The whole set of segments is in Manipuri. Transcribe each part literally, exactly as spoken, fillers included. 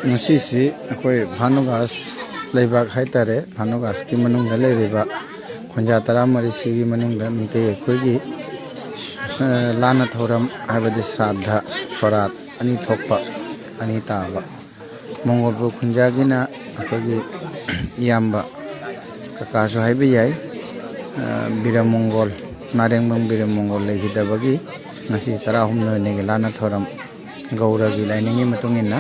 ꯉꯁꯤꯁꯤ ꯑꯩꯈꯣꯏ ꯚꯥꯅꯨꯒꯥꯁ ꯂꯩꯕꯥꯛ ꯍꯥꯏꯇꯥꯔꯦ, ꯚꯥꯅꯨꯒꯥꯁꯀꯤ ꯃꯅꯨꯡꯗ ꯂꯩꯔꯤꯕ ꯈꯨꯟꯖꯥ ꯇꯔꯥꯃꯔꯤꯁꯤꯒꯤ ꯃꯅꯨꯡꯗ ꯃꯤꯇꯩ ꯑꯩꯈꯣꯏꯒꯤ, ꯑ, ꯂꯥꯟꯅ ꯊꯧꯔꯝ, ꯍꯥꯏꯕꯗꯤ ꯁ꯭ꯔꯥꯗꯙ, ꯁꯣꯔꯥꯠ ꯑꯅꯤ ꯊꯣꯛꯄ, ꯑꯅꯤ ꯇꯥꯕ ꯃꯣꯡꯒꯣꯜꯄꯨꯔ ꯈꯨꯟꯖꯥꯒꯤꯅ ꯑꯩꯈꯣꯏꯒꯤ ꯏꯌꯥꯝꯕ ꯀꯀꯥꯁꯨ ꯍꯥꯏꯕ ꯌꯥꯏ, ꯑ, ꯕꯤꯔꯃꯣꯡꯒꯣꯜ, ꯅꯥꯔꯦꯡꯕꯝ ꯕꯤꯔꯃꯣꯡꯒꯣꯜ ꯂꯩꯈꯤꯗꯕꯒꯤ ꯉꯁꯤ ꯇꯔꯥꯍꯨꯝꯗꯣꯏꯅꯤꯒꯤ ꯂꯥꯟꯅ ꯊꯧꯔꯝ ꯒꯧꯔꯒꯤ ꯂꯥꯏꯅꯤꯡꯒꯤ ꯃꯇꯨꯡ ꯏꯟꯅ,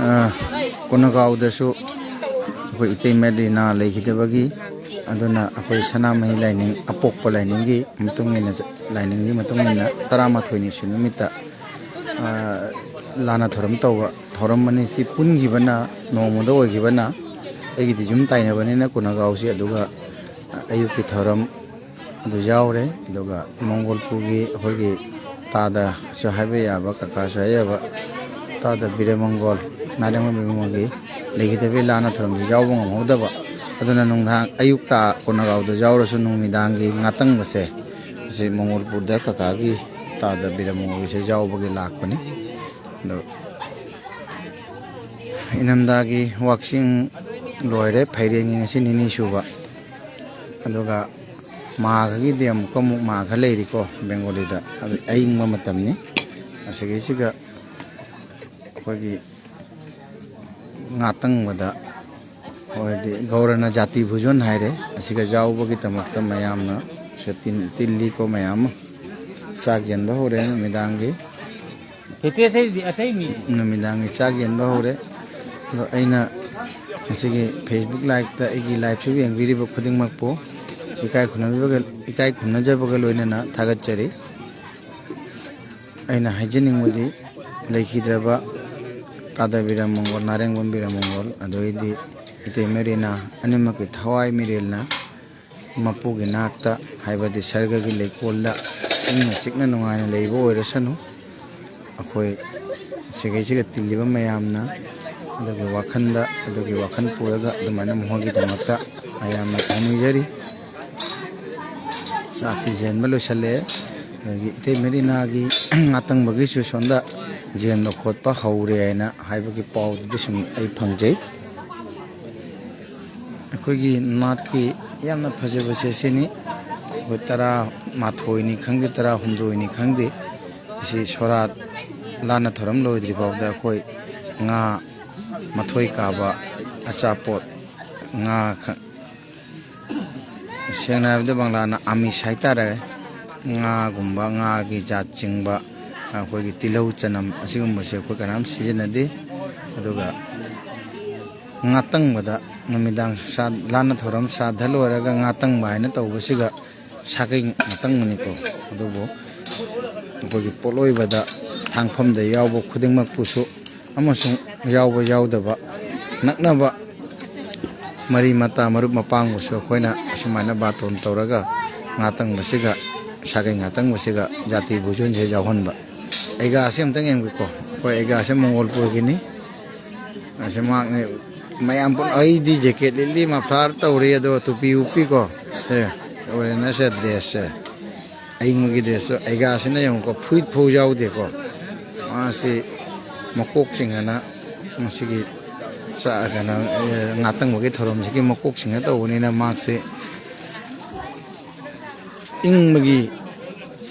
ꯑ, ꯀꯣꯅꯒꯥꯎꯗꯁꯨ ꯑꯩꯈꯣꯏ ꯏꯇꯩꯃ ꯔꯤꯅꯥ ꯂꯩꯈꯤꯗꯕꯒꯤ, ꯑꯗꯨꯅ ꯑꯩꯈꯣꯏ ꯁꯅꯥꯃꯍꯤ ꯂꯥꯏꯅꯤꯡ, ꯑꯄꯣꯛꯄ ꯂꯥꯏꯅꯤꯡꯒꯤ ꯃꯇꯨꯡ ꯏꯟꯅ, ꯂꯥꯏꯅꯤꯡꯒꯤ ꯃꯇꯨꯡ ꯏꯟꯅ ꯇꯔꯥꯃꯥꯊꯣꯏꯅꯤ ꯁꯨ ꯅꯨꯃꯤꯠꯇ, ꯑ, ꯂꯥꯟꯅ ꯊꯧꯔꯝ ꯇꯧꯕ ꯊꯧꯔꯝ ꯑꯅꯤꯁꯤ ꯄꯨꯟꯈꯤꯕꯅ, ꯅꯣꯡꯃꯗ ꯑꯣꯏꯈꯤꯕꯅ, ꯑꯩꯒꯤꯗꯤ ꯌꯨꯝ ꯇꯥꯏꯅꯕꯅꯤꯅ ꯀꯣꯅꯒꯥꯎꯁꯤ, ꯑꯗꯨꯒ ꯑꯌꯨꯛꯀꯤ ꯊꯧꯔꯝ ꯑꯗꯨ ꯌꯥꯎꯔꯦ꯫ ꯑꯗꯨꯒ ꯃꯣꯡꯒꯣꯜꯄꯨꯔꯒꯤ ꯑꯩꯈꯣꯏꯒꯤ ꯇꯥꯗꯁꯨ ꯍꯥꯏꯕ ꯌꯥꯕ, ꯀꯀꯥꯁꯨ ꯍꯥꯏꯕ ꯌꯥꯕ, ꯇꯥꯗ ꯕꯤꯔꯃꯪꯒꯣꯜ, ꯅꯥꯔꯦꯡꯕꯝ ꯕꯤꯔꯃꯪꯒꯣꯜꯒꯤ ꯂꯩꯈꯤꯗꯕꯒꯤ ꯂꯥꯟꯅ ꯊꯧꯔꯝꯁꯤ ꯌꯥꯎꯕ ꯉꯝꯍꯧꯗꯕ꯫ ꯑꯗꯨꯅ ꯅꯨꯡꯗꯥꯡ, ꯑꯌꯨꯛꯇ ꯀꯣꯅꯒꯥꯎꯗ ꯌꯥꯎꯔꯁꯨ ꯅꯨꯃꯤꯗꯥꯡꯒꯤ ꯉꯥꯇꯪꯕꯁꯦ, ꯑꯁꯤ ꯃꯣꯡꯒꯣꯜꯄꯨꯔꯗ ꯀꯀꯥꯒꯤ ꯇꯥꯗ ꯕꯤꯔꯃꯪꯒꯣꯜꯒꯤꯁꯦ ꯌꯥꯎꯕꯒꯤ ꯂꯥꯛꯄꯅꯤ꯫ ꯑꯗꯣ ꯏꯅꯝꯗꯥꯒꯤ ꯋꯥꯛꯆꯤꯡ ꯂꯣꯏꯔꯦ, ꯐꯩꯔꯦꯟꯒꯤ ꯉꯁꯤ ꯅꯤꯅꯤ ꯁꯨꯕ꯫ ꯑꯗꯨꯒ ꯃꯥꯘꯒꯤꯗꯤ ꯑꯃꯨꯛꯀ ꯑꯃꯨꯛ ꯃꯥꯘ ꯂꯩꯔꯤꯀꯣ ꯕꯦꯡꯒꯣꯂꯤꯗ꯫ ꯑꯗꯨ ꯑꯏꯪꯕ ꯃꯇꯝꯅꯤ꯫ ꯑꯁꯤꯒꯤꯁꯤꯒ ꯑꯩꯈꯣꯏꯒꯤ ꯉꯥꯇꯪꯕꯗ, ꯍꯥꯏꯗꯤ ꯒꯧꯔꯅ ꯖꯥꯇꯤ ꯚꯨꯖꯣꯟ ꯍꯥꯏꯔꯦ꯫ ꯑꯁꯤꯒ ꯌꯥꯎꯕꯒꯤꯗꯃꯛꯇ ꯃꯌꯥꯝꯅ ꯁꯦ ꯇꯤꯟ-, ꯇꯤꯜꯂꯤꯀꯣ ꯃꯌꯥꯝ ꯑꯃ꯫ ꯆꯥꯛ ꯌꯦꯟꯕ ꯍꯧꯔꯦ ꯅꯨꯃꯤꯗꯥꯡꯒꯤ꯫ ꯍꯦꯇꯦ ꯑꯇꯩꯗꯤ, ꯑꯇꯩ ꯃꯤ꯫ ꯅꯨꯃꯤꯗꯥꯡꯒꯤ ꯆꯥꯛ ꯌꯦꯟꯕ ꯍꯧꯔꯦ꯫ ꯑꯗꯣ ꯑꯩꯅ ꯉꯁꯤꯒꯤ Facebook Liveꯇ ꯑꯩꯒꯤ liveꯁꯤꯕꯨ ꯌꯦꯡꯕꯤꯔꯤꯕ ꯈꯨꯗꯤꯡꯃꯛꯄꯨ ꯏꯀꯥꯏ ꯈꯨꯝꯅꯕꯤꯕꯒ, ꯏꯀꯥꯏ ꯈꯨꯝꯅꯖꯕꯒ ꯂꯣꯏꯅꯅ ꯊꯥꯒꯠꯆꯔꯤ꯫ ꯑꯩꯅ ꯍꯥꯏꯖꯅꯤꯡꯕꯗꯤ, ꯂꯩꯈꯤꯗ꯭ꯔꯕ ꯇꯥꯗ ꯕꯤꯔꯃꯪꯒꯣꯜ, ꯅꯥꯔꯦꯡꯕꯝ ꯕꯤꯔꯃꯪꯒꯣꯜ, ꯑꯗꯩꯗꯤ ꯏꯇꯩꯃ ꯔꯤꯅꯥ, ꯑꯅꯤꯃꯛꯀꯤ ꯊꯋꯥꯏ ꯃꯤꯔꯦꯜꯅ ꯃꯄꯨꯒꯤ ꯅꯥꯛꯇ, ꯍꯥꯏꯕꯗꯤ ꯁꯔꯒꯒꯤ ꯂꯩꯀꯣꯜꯗ ꯏꯪꯅ ꯆꯤꯛꯅ ꯅꯨꯡꯉꯥꯏꯅ ꯂꯩꯕ ꯑꯣꯏꯔꯁꯅꯨ꯫ ꯑꯩꯈꯣꯏ ꯁꯤꯒꯩꯁꯤꯒ ꯇꯤꯜꯂꯤꯕ ꯃꯌꯥꯝꯅ ꯑꯗꯨꯒꯤ ꯋꯥꯈꯜꯗ, ꯑꯗꯨꯒꯤ ꯋꯥꯈꯜ ꯄꯨꯔꯒ ꯑꯗꯨꯃꯥꯏꯅ ꯃꯈꯣꯏꯒꯤꯗꯃꯛꯇ ꯃꯌꯥꯝꯅ ꯊꯧꯅꯤꯖꯔꯤ꯫ ꯆꯥꯛꯇꯤ ꯌꯦꯟꯕ ꯂꯣꯏꯁꯤꯜꯂꯛꯑꯦ꯫ ꯑꯗꯒꯤ ꯏꯇꯩ ꯃꯦꯔꯤꯅꯥꯒꯤ ꯉꯥꯇꯪꯕꯒꯤꯁꯨ ꯁꯣꯝꯗ ꯌꯦꯟꯕ ꯈꯣꯠꯄ ꯍꯧꯔꯦ ꯍꯥꯏꯅ ꯍꯥꯏꯕꯒꯤ ꯄꯥꯎꯗꯨꯗꯤ ꯁꯨꯝ ꯑꯩ ꯐꯪꯖꯩ꯫ ꯑꯩꯈꯣꯏꯒꯤ ꯅꯥꯠꯀꯤ ꯌꯥꯝꯅ ꯐꯖꯕꯁꯦ ꯁꯤꯅꯤ꯫ ꯑꯩꯈꯣꯏ ꯇꯔꯥ ꯃꯥꯊꯣꯏꯅꯤ ꯈꯪꯗꯦ, ꯇꯔꯥ ꯍꯨꯝꯗꯣꯏꯅꯤ ꯈꯪꯗꯦ, ꯑꯁꯤ ꯁꯣꯔꯥꯠ ꯂꯥꯟꯅ ꯊꯧꯔꯝ ꯂꯣꯏꯗ꯭ꯔꯤ ꯐꯥꯎꯗ ꯑꯩꯈꯣꯏ ꯉꯥ ꯃꯊꯣꯏ ꯀꯥꯕ ꯑꯆꯥꯄꯣꯠ, ꯉꯥ ꯈ-, ꯁꯦꯡꯅ ꯍꯥꯏꯔꯕꯗ ꯕꯪꯂꯥꯅ ꯑꯃꯤꯁ ꯍꯥꯏꯇꯥꯔꯦ, ꯉꯥꯒꯨꯝꯕ, ꯉꯥꯒꯤ ꯖꯥꯠ ꯆꯤꯡꯕ, ꯑꯩꯈꯣꯏꯒꯤ ꯇꯤꯜꯍꯧ ꯆꯅꯝ ꯑꯁꯤꯒꯨꯝꯕꯁꯦ ꯑꯩꯈꯣꯏ ꯀꯅꯥꯝ ꯁꯤꯖꯤꯟꯅꯗꯦ꯫ ꯑꯗꯨꯒ ꯉꯥꯇꯪꯕꯗ ꯅꯨꯃꯤꯗꯥꯡ ꯁ꯭ꯔꯥ-, ꯂꯥꯟꯅ ꯊꯧꯔꯝ ꯁ꯭ꯔꯥꯗ ꯂꯣꯏꯔꯒ ꯉꯥꯇꯪꯕ ꯍꯥꯏꯅ ꯇꯧꯕꯁꯤꯒ ꯁꯥꯒꯩ ꯉꯥꯇꯪꯕꯅꯤꯀꯣ꯫ ꯑꯗꯨꯕꯨ ꯑꯩꯈꯣꯏꯒꯤ ꯄꯣꯠꯂꯣꯏꯕꯗ ꯊꯥꯡꯐꯝꯗ ꯌꯥꯎꯕ ꯈꯨꯗꯤꯡꯃꯛꯄꯨꯁꯨ ꯑꯃꯁꯨꯡ ꯌꯥꯎꯕ ꯌꯥꯎꯗꯕ ꯅꯛꯅꯕ ꯃꯔꯤ ꯃꯇꯥ ꯃꯔꯨꯞ ꯃꯄꯥꯡꯕꯨꯁꯨ ꯑꯩꯈꯣꯏꯅ ꯑꯁꯨꯃꯥꯏꯅ ꯕꯥꯇꯣꯟ ꯇꯧꯔꯒ ꯉꯥꯇꯪꯕꯁꯤꯒ ꯁꯥꯒꯩ ꯉꯥꯇꯪꯕꯁꯤꯒ ꯖꯥꯇꯤ ꯚꯣꯖꯟꯁꯦ ꯌꯥꯎꯍꯟꯕ꯫ ꯑꯩꯒꯥꯁꯦ ꯑꯝꯇꯪ ꯌꯦꯡꯕꯤꯀꯣ꯫ ꯑꯩꯈꯣꯏ ꯑꯩꯒꯥꯁꯦ ꯃꯣꯡꯒꯣꯜꯄꯨꯔꯒꯤꯅꯤ꯫ ꯑꯁꯤ ꯃꯍꯥꯛꯅꯤ꯫ ꯃꯌꯥꯝ ꯄꯨꯟ-, ꯑꯩꯗꯤ ꯖꯦꯀꯦꯠ ꯂꯤꯠꯂꯤ, ꯃꯐ꯭ꯂꯥꯔ ꯇꯧꯔꯤ, ꯑꯗꯣ ꯇꯨꯄꯤ ꯎꯞꯄꯤꯀꯣ꯫ ꯁꯦ, ꯑꯣꯏꯔꯦꯅꯁꯦ ꯗ꯭ꯔꯦꯁꯁꯦ꯫ ꯑꯌꯤꯡꯕꯒꯤ ꯗ꯭ꯔꯦꯁꯇꯣ ꯑꯩꯒꯥꯁꯤꯅ ꯌꯦꯡꯉꯨꯀꯣ, ꯐꯨꯔꯤꯠ ꯐꯥꯎ ꯌꯥꯎꯗꯦꯀꯣ꯫ ꯃꯥꯁꯤ ꯃꯀꯣꯛ ꯆꯤꯡꯉꯅ ꯉꯁꯤꯒꯤ ꯆꯥ-, ꯀꯩꯅꯣ, ꯑꯦ, ꯉꯥꯇꯪꯕꯒꯤ ꯊꯧꯔꯝꯁꯤꯒꯤ ꯃꯀꯣꯛ ꯆꯤꯡꯉ ꯇꯧꯕꯅꯤꯅ ꯃꯍꯥꯛꯁꯤ ꯏꯪꯕꯒꯤ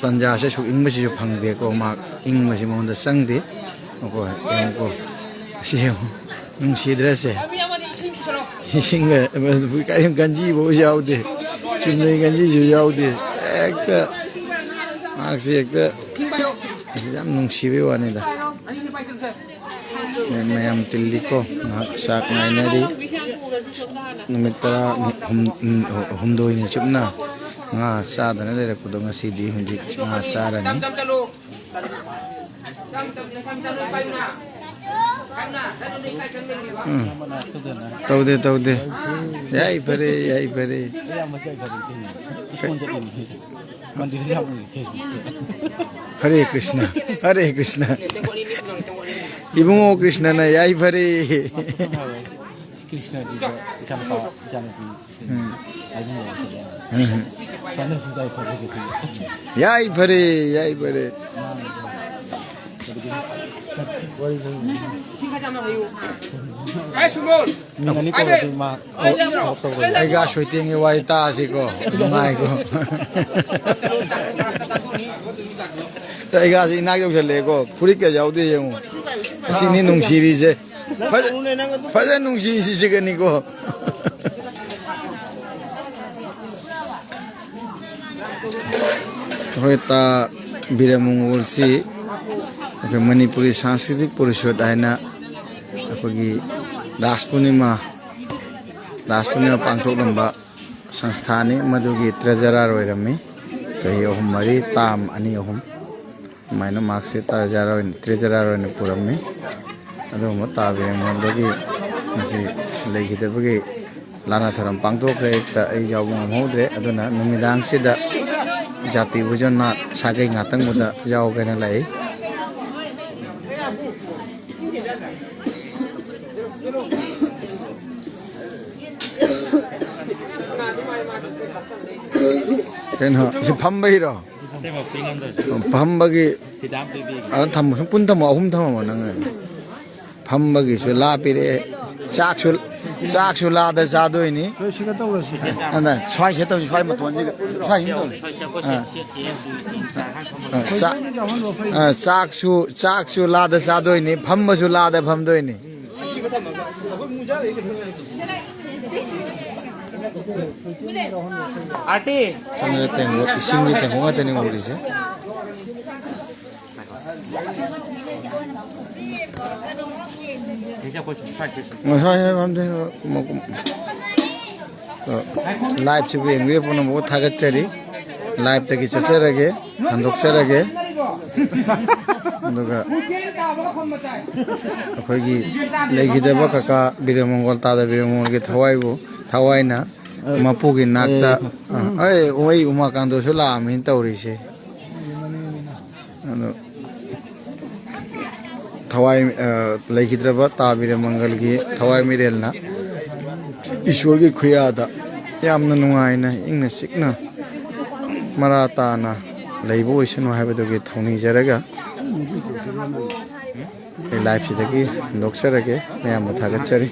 ꯇꯟꯖꯥꯁꯦ ꯁꯨꯛ ꯏꯪꯕꯁꯤꯁꯨ ꯐꯪꯗꯦꯀꯣ꯫ ꯃꯍꯥꯛ ꯏꯪꯕꯁꯤ ꯃꯉꯣꯟꯗ ꯆꯪꯗꯦ꯫ ꯃꯈꯣꯏ ꯌꯦꯡꯉꯨꯀꯣ꯫ ꯑꯁꯤ ꯌꯦꯡꯉꯨ꯫ ꯅꯨꯡꯁꯤꯗ꯭ꯔꯁꯦ? ꯏꯁꯤꯡꯒ, ꯀꯔꯤꯝ ꯒꯟꯖꯤꯐꯥꯎ ꯌꯥꯎꯗꯦ꯫ ꯆꯨꯝꯅꯩ ꯒꯟꯖꯤꯁꯨ ꯌꯥꯎꯗꯦ꯫ ꯍꯦꯛꯇ ꯃꯍꯥꯛꯁꯦ ꯍꯦꯛꯇ ꯑꯁꯤ ꯌꯥꯝ ꯅꯨꯡꯁꯤꯕꯩ ꯋꯥꯅꯤꯗ꯫ ꯃꯌꯥꯝ ꯇꯤꯜꯂꯤꯀꯣ꯫ ꯉꯥꯏꯍꯥꯛ ꯆꯥꯛ ꯉꯥꯏꯅꯔꯤ꯫ ꯅꯨꯃꯤꯠ ꯇꯔꯥ ꯍꯨꯝ-, ꯍꯨꯝꯗꯣꯏꯅꯤ ꯆꯨꯞꯅ ꯉꯥ ꯆꯥꯗꯅ ꯂꯩꯔꯛꯄꯗꯣ ꯉꯁꯤꯗꯤ ꯍꯧꯖꯤꯛ ꯉꯥ ꯆꯥꯔꯅꯤ꯫ ꯎꯝ꯫ ꯇꯧꯗꯦ, ꯇꯧꯗꯦ꯫ ꯌꯥꯏ ꯐꯔꯦ, ꯌꯥꯏ ꯐꯔꯦ꯫ ꯃꯟꯗꯤꯔꯗ ꯌꯥꯎꯕꯅꯤ ꯐꯦꯁꯕꯨꯛꯇ꯫ ꯍꯔꯦ ꯀ꯭ꯔꯤꯁꯅ, ꯍꯔꯦ ꯀ꯭ꯔꯤꯁꯅ꯫ ꯏꯕꯨꯡꯉꯣ ꯀ꯭ꯔꯤꯁꯅꯅ ꯌꯥꯏꯐꯔꯦ꯫ ꯀ꯭ꯔꯤꯁꯅꯒꯤꯗ ꯏꯆꯥꯅꯨꯄꯥ, ꯏꯆꯥꯅꯨꯄꯤ ꯎꯝ꯫ ꯍꯥꯏꯕꯤꯅꯕ ꯆꯠꯂꯦ꯫ ꯎꯝ꯫ ꯌꯥꯏꯐꯔꯦ, ꯌꯥꯏꯐꯔꯦ꯫ ꯃꯤꯅꯅꯤ ꯀꯧꯔꯗꯤ ꯃꯥ ꯑꯩꯒ ꯁꯣꯏꯇꯦꯡꯒꯤ ꯋꯥꯔꯤ ꯇꯥꯁꯤꯀꯣ꯫ ꯅꯨꯡꯉꯥꯏꯀꯣ꯫ ꯑꯩꯒꯥꯁꯤ ꯏꯅꯥꯛ ꯌꯧꯁꯜꯂꯛꯑꯦꯀꯣ꯫ ꯐꯨꯔꯤꯠꯀ ꯌꯥꯎꯗꯦ ꯌꯦꯡꯉꯨ꯫ ꯑꯁꯤꯅꯤ ꯅꯨꯡꯁꯤꯔꯤꯁꯦ꯫ ꯐꯖ-, ꯐꯖꯅ ꯅꯨꯡꯁꯤꯁꯤꯒꯅꯤꯀꯣ꯫ ꯑꯩꯈꯣꯏ ꯇꯥ ꯕꯤꯔꯃꯪꯒꯣꯜꯁꯤ ꯑꯩꯈꯣꯏ ꯃꯅꯤꯄꯨꯔꯤ ꯁꯪꯁꯀ꯭ꯔꯤꯇꯤꯛ ꯄꯣꯔꯤꯁꯣꯗ ꯍꯥꯏꯅ ꯑꯩꯈꯣꯏꯒꯤ ꯔꯥꯁ ꯄꯨꯔꯅꯤꯃꯥ, ꯔꯥꯁ ꯄꯨꯔꯅꯤꯃꯥ ꯄꯥꯡꯊꯣꯛꯂꯝꯕ ꯁꯪꯁꯊꯥꯅꯤ꯫ ꯃꯗꯨꯒꯤ ꯇ꯭ꯔꯦꯖꯔꯥꯔ ꯑꯣꯏꯔꯝꯃꯤ ꯆꯍꯤ ꯑꯍꯨꯝ ꯃꯔꯤ, ꯇꯥꯝ ꯑꯅꯤ ꯑꯍꯨꯝ꯫ ꯑꯗꯨꯃꯥꯏꯅ ꯃꯍꯥꯛꯁꯦ ꯇ꯭ꯔꯦꯖꯔꯥꯔ ꯑꯣꯏꯅ, ꯇ꯭ꯔꯦꯖꯔꯥꯔ ꯑꯣꯏꯅ ꯄꯨꯔꯝꯃꯤ꯫ ꯑꯗꯨꯒꯨꯝꯕ ꯇꯥ ꯕꯤꯔꯃꯪꯒꯣꯜꯗꯒꯤ ꯉꯁꯤ ꯂꯩꯈꯤꯗꯕꯒꯤ ꯂꯥꯟꯅ ꯊꯧꯔꯝ ꯄꯥꯡꯊꯣꯛꯈ꯭ꯔꯦ꯫ ꯍꯦꯛꯇ ꯑꯩ ꯌꯥꯎꯕ ꯉꯝꯍꯧꯗ꯭ꯔꯦ꯫ ꯑꯗꯨꯅ ꯅꯨꯃꯤꯗꯥꯡꯁꯤꯗ ꯖꯥꯇꯤ ꯚꯣꯖꯟ ꯅꯥꯠ ꯁꯥꯒꯩ ꯉꯥꯇꯪꯕꯗ ꯌꯥꯎꯒꯦꯅ ꯂꯥꯛꯏ꯫ ꯀꯩꯅꯣ, ꯁꯤ ꯐꯝꯕꯩꯔꯣ? ꯐꯝꯕꯒꯤ, ꯑ, ꯊꯝꯃꯣ, ꯁꯨꯝ ꯄꯨꯟ ꯊꯝꯃꯣ, ꯑꯍꯨꯝ ꯊꯝꯃꯝꯃꯣ ꯅꯪ꯫ ꯐꯝꯕꯒꯤꯁꯨ ꯂꯥ ꯄꯤꯔꯛꯑꯦ, ꯆꯥꯛꯁꯨ, ꯆꯥꯛꯁꯨ ꯂꯥꯗ ꯆꯥꯗꯣꯏꯅꯤ꯫ ꯁ꯭ꯋꯥꯏꯁꯤꯗ ꯇꯧꯔꯁꯤ꯫ ꯑꯗ ꯁ꯭ꯋꯥꯏꯁꯤꯗ ꯇꯧꯁꯤ, ꯁ꯭ꯋꯥꯏ ꯃꯇꯣꯟꯁꯤꯗ, ꯁ꯭ꯋꯥꯏꯁꯤꯗ ꯇꯧꯁꯤ꯫ ꯑ꯫ ꯑ, ꯆꯥ-, ꯑ, ꯆꯥꯛꯁꯨ, ꯆꯥꯛꯁꯨ ꯂꯥꯗ ꯆꯥꯗꯣꯏꯅꯤ, ꯐꯝꯕꯁꯨ ꯂꯥꯗ ꯐꯝꯗꯣꯏꯅꯤ꯫ ꯑꯥꯔꯇꯤ꯫ ꯁꯣꯝꯗ ꯇꯦꯡꯀꯣꯠ, ꯏꯁꯤꯡꯒꯤ ꯇꯦꯡꯀꯣꯠ ꯉꯥꯛꯇꯅꯤ ꯎꯔꯤꯁꯦ꯫ ꯉꯁꯥꯏ ꯍꯥꯏꯕ ꯑꯝꯗ ꯂꯥꯏꯚꯁꯤꯕꯨ ꯌꯦꯡꯕꯤꯔ ꯄꯨꯝꯅꯃꯛꯄꯨ ꯊꯥꯒꯠꯆꯔꯤ꯫ ꯂꯥꯏꯚꯇꯒꯤ ꯆꯠꯆꯔꯒꯦ, ꯍꯟꯗꯣꯛꯆꯔꯒꯦ꯫ ꯑꯗꯨꯒ ꯑꯩꯈꯣꯏꯒꯤ ꯂꯩꯈꯤꯗꯕ ꯀꯀꯥ ꯕꯤꯔꯃꯪꯒꯣꯜ, ꯇꯥꯗ ꯕꯤꯔꯃꯪꯒꯣꯜꯒꯤ ꯊꯋꯥꯏꯕꯨ, ꯊꯋꯥꯏꯅ ꯃꯄꯨꯒꯤ ꯅꯥꯛꯇ, ꯑ, ꯑꯩ, ꯑꯩ ꯎꯃꯥꯀꯥꯟꯇꯁꯨ ꯂꯥꯛꯑꯝꯃꯤꯅ ꯇꯧꯔꯤꯁꯦ꯫ ꯑꯗꯣ ꯊꯋꯥꯏ, ꯑ, ꯂꯩꯈꯤꯗ꯭ꯔꯕ ꯇꯥ ꯕꯤꯔꯃꯪꯒꯜꯒꯤ ꯊꯋꯥꯏ ꯃꯤꯔꯦꯜꯅ ꯏꯁꯣꯔꯒꯤ ꯈꯨꯌꯥꯗ ꯌꯥꯝꯅ ꯅꯨꯡꯉꯥꯏꯅ, ꯏꯪꯅ ꯆꯤꯛꯅ ꯃꯔꯥ ꯇꯥꯅ ꯂꯩꯕ ꯑꯣꯏꯁꯅꯨ ꯍꯥꯏꯕꯗꯨꯒꯤ ꯊꯧꯅꯤꯖꯔꯒ ꯑꯩ ꯂꯥꯏꯐꯁꯤꯗꯒꯤ ꯍꯟꯗꯣꯛꯆꯔꯒꯦ꯫ ꯃꯌꯥꯝꯕꯨ ꯊꯥꯒꯠꯆꯔꯤ꯫